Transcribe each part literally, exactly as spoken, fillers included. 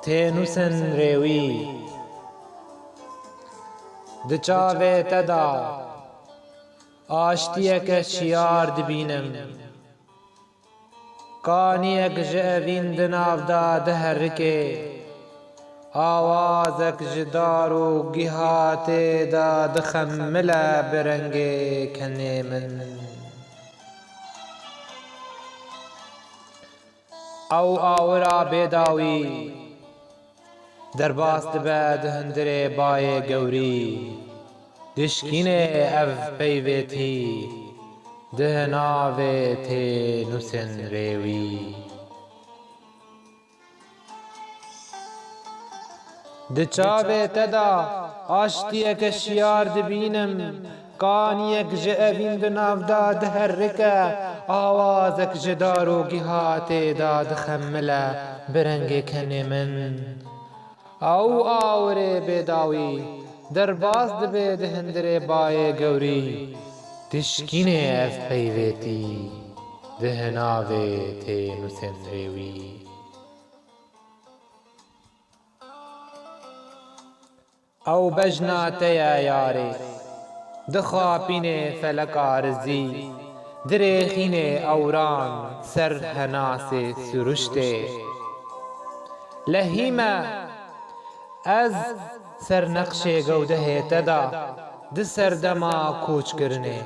Tê nûsin rêwî. Di çavê te de aştiyeke şiyar dibînim. Kaniyek ji evîn di nav de diherike. Awazek ji dar û giha tê de dixemile bi rengê kenê min. Ew awira bêdawî derbas dibe di hundirê bayê gewrî. Dişkînê ev peyvêtî di hinavê tê nûsên rêwî. Di çavê te de aştiyeke şiyar dibînim, kaniyek ji evîn di nav de diherike, awazek ji dar û giha tê de dixemile bi rengê kenê min. Ew awirê bêdawî derbas dibe di hundirê bayê gewrî. Dişkînê ev peyvêtî di hinavê tê nûsên rêwî. Ew bejna te ye yarê, dixapînê feleka rizî, dirêxînê ewran ser henasê siruştê. Lehî me, ez ser nexşê gewdehê te de di serdema koçkirinê.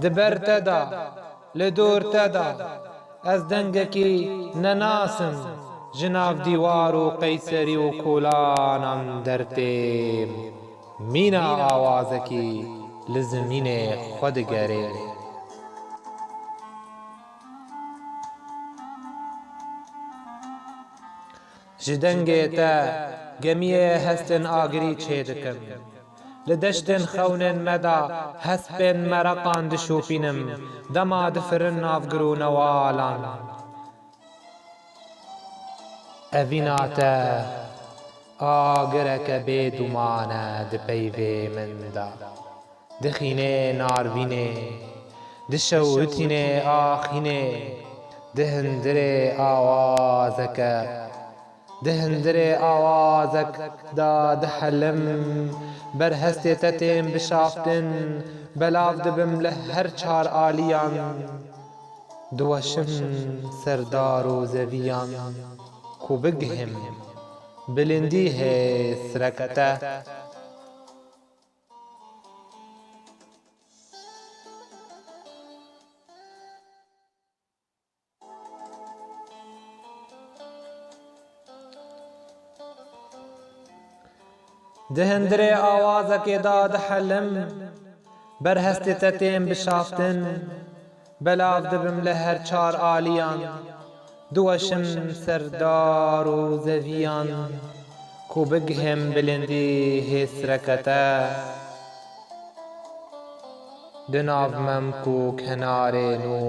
Di ber te de, li dor te de, ez dengekî nenasim, ji nav dîwar û qeyserî û kolanan dertêm. Mîna awazekî li zimînê xwe digerê. Ji dengê te gemiyê hestên agirî çêdikim. Li deştên xewnên me de hespên mereqan dişopînim, dema difirin nav gir û newalan. Evîna te agireke bêdûman e di peyvê min de. Dixînê narvînê, dişewitînê axînê, di hundirê awazeke, di hundirê awazek de dihelim, ber hestê te tên bişaftin, belav dibim li her çar aliyan. Diweşim serdar û zeviyan, ku bigihim bilindî hêsreke te. Di hundirê awazekê de dihelim, ber hestê te tên bişaftin, belav dibim li her çar aliyan, diweşim serdar û zeviyan, ku bigihim bilindî hêsreke te. Di nav memk û kenarê nû,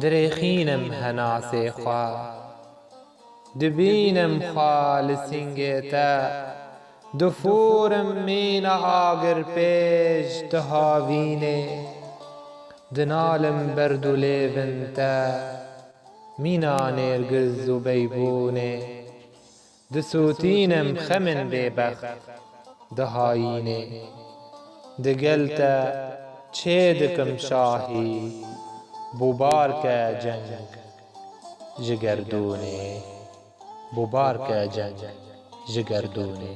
dirêxînim henasê xwe. Dibînim xwe li sîngê te, difûrim mîna agirpêj di havînê. Dinalim berd û lêvin te, mîna nêrgiz û beybûnê. Disûtînim xemên bêbext di hayînê. Di gel te çê dikim şahî, bûbar ke ceng ji gerdûnê. Bûbar ke ceng ji gerdûnê.